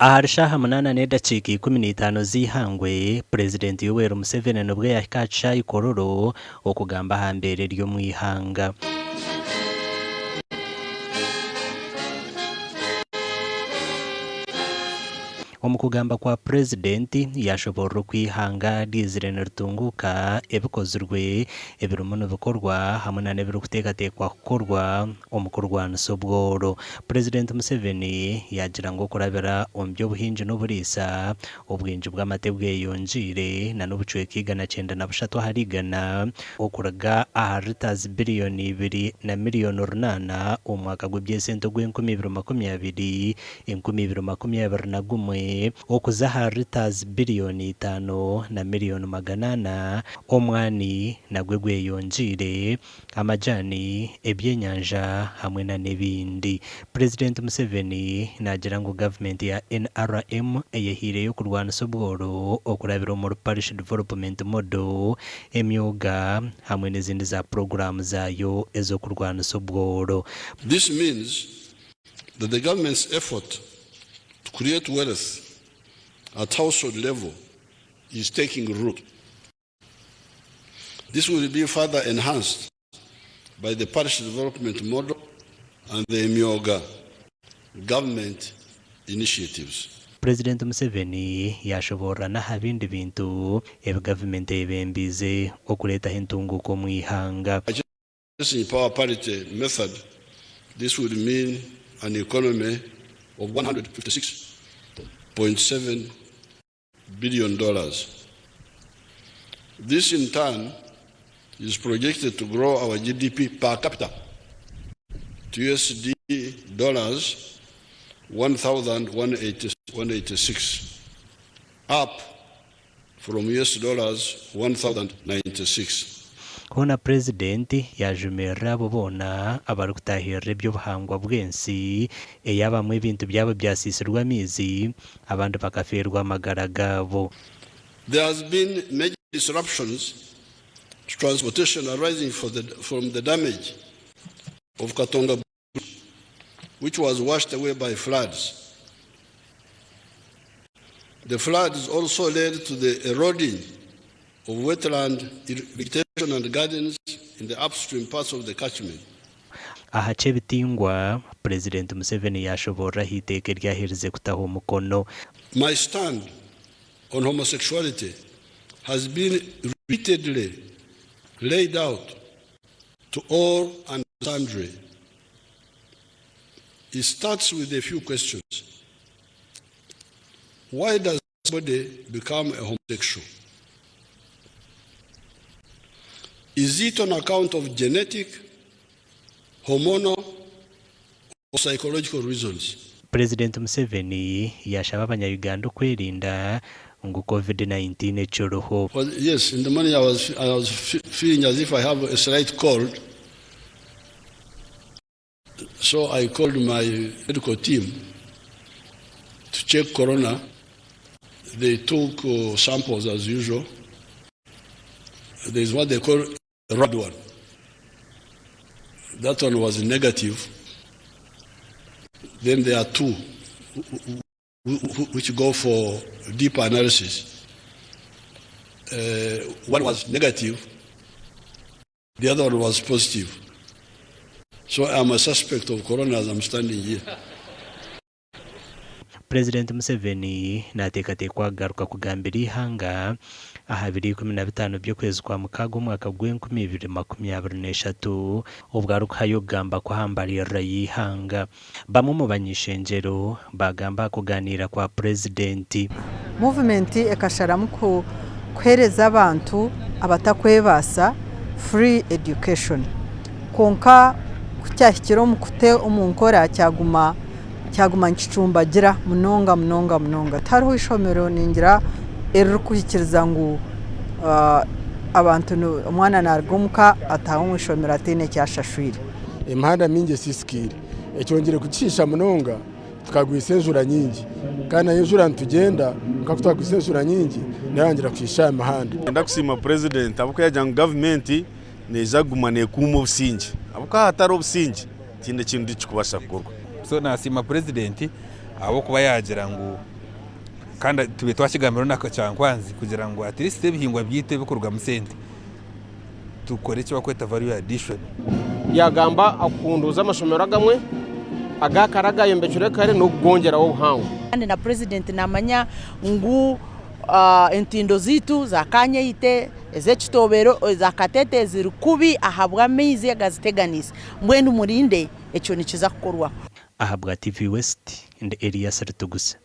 Ahari shaaha munaana n'edakiika 15 z'eihangwe, Purezidenti Yoweri Museveni nibwo yahika aha kishaayi Kololo okugamba aha mbeera eri omu ihanga. Omu kugamba kwa Purezidenti, yaashoboorora oku eihanga ryizire niritunguuka, ebikozirwe, ebirimu nibikorwa hamwe na n'ebirikuteekateekwa kukorwa omu kurwanisa obworo. Purezidenti Museveni yaagira ngu okurabira omu by'obuhingi n'oburiisa, obwingi bw'amate bweyongyeire na n'obucweka 193 ahari igana okuruga aha litres biriyoni ibiri na miriyoni runaana omu mwaka gw'eby'esente ogw'enkumi ibiri makumi abiri 2021 okuza aha litres biriyoni itaano na miriyoni 400, omwani nagwo gweyongyeire, amajaani, ebyenyanja hamwe na n'ebindi. Purezidenti Museveni naagira ngu gavumenti ya NRM eyehaireyo kurwanisa obworo okurabira omuri Parish Development Model, emyoga hamwe n'ezindi za puroguraamu zaayo ez'okurwanisa obworo. This means that the government's effort to create wealth at household level is taking root. This will be further enhanced by the parish development model and the Emyoga government initiatives. Purezidenti Museveni yaashoboorora n'aha bindi bintu ebi gavumenti eyebembiize okureetaho entunguuka omu ihanga. Purchasing power parity method, this would mean an economy of $156.7 billion. This in turn is projected to grow our GDP per capita to USD dollars 1,186, up from US dollars 1,096. Hoona Purezidenti yaajumirira abo boona abarikutaahirira eby'obuhangwa bw'ensi ei abamwe ebintu byabo byasiisirwe amaizi abandi bakafeerwa amagara gaabo. There has been major disruptions to transportation arising from the damage of Katonga Bridge which was washed away by floods. The floods also led to the eroding of wetland vegetation and gardens in the upstream parts of the catchment. Aha ky'ebitingwa, Purezidenti Museveni yaashoboorora aha iteeka eryaherize kutaho omukono. My stand on homosexuality has been repeatedly laid out to all and sundry. It starts with a few questions. Why does somebody become a homosexual? Is it on account of genetic, hormonal, or psychological reasons? Purezidenti Museveni yaashaba abanya-Uganda okwerinda ngu Covid-19 ekiriho. Well, yes, in the morning I was feeling as if I have a slight cold. So I called my medical team to check corona. They took samples as usual. There is what they call a red one. That one was negative. Then there are two which go for deeper analysis. One was negative, the other one was positive. So I'm a suspect of corona as I'm standing here. Purezidenti Museveni naateekateekwa kugaruka kugambira eihanga aha biro 15 by'okwezi kwa mukaaga omwaka gw'enkumi ibiri makumi abiri n'eshatu obwo arikuhayo okugamba kwe aha mbaririra y'eihanga. Bamwe omu bany'ishengyero baagamba aha kugaaniira kwa Purezidenti. Movement ekasharamu kuheereza abantu abatakwebaasa free education kwonka ku kyahikire omu kuta omu nkora kyaguma kyaguma nikicumbagira munonga munonga munonga. Tihariho ishomero ningira eririkuhikiriza ngu abantu omwana naaruga omuka ataaha omu ishomero ataine eki ashashwire. Emihanda mingi esiisikaire ekyongyire kugishiisha munonga tukagwisa enjura nyingi kandi nayo enjura nitugyenda kwonka ku twagwisa enjura nyingi neeyongyera kushiisha aha mihanda. Niinyenda kusiima purezidenti ahabw'okuba yaagira ngu gavumenti neija kuguma neekuuma obusingye ahabw'okuba hatariho obusingye tihaine ekindi ekirikubaasa kukorwa. So nasiima purezidenti. Ahabw'okuba yaagira ngu kandi tubaire twakigambiraho na Kyankwanzi kugira ngu at least ebihingwa byaitu ebirikurugamu sente tukore eki barikweta value addition. Yaagamba akuhunduuza amashomero agamwe aga kare agayombekirwe kare n'okugongyeraho obuhango. Kandi na Purezidenti naamanya ngu entindo zaitu za Kanyeite, ez'Ekitoobero, eza Katete ziri kubi ahabw'amaizi agaziteganiise. Mbwenu murinde ekyo nikiza kukorwaho. Ahabwa TV West, ndi Elias Rutuguse.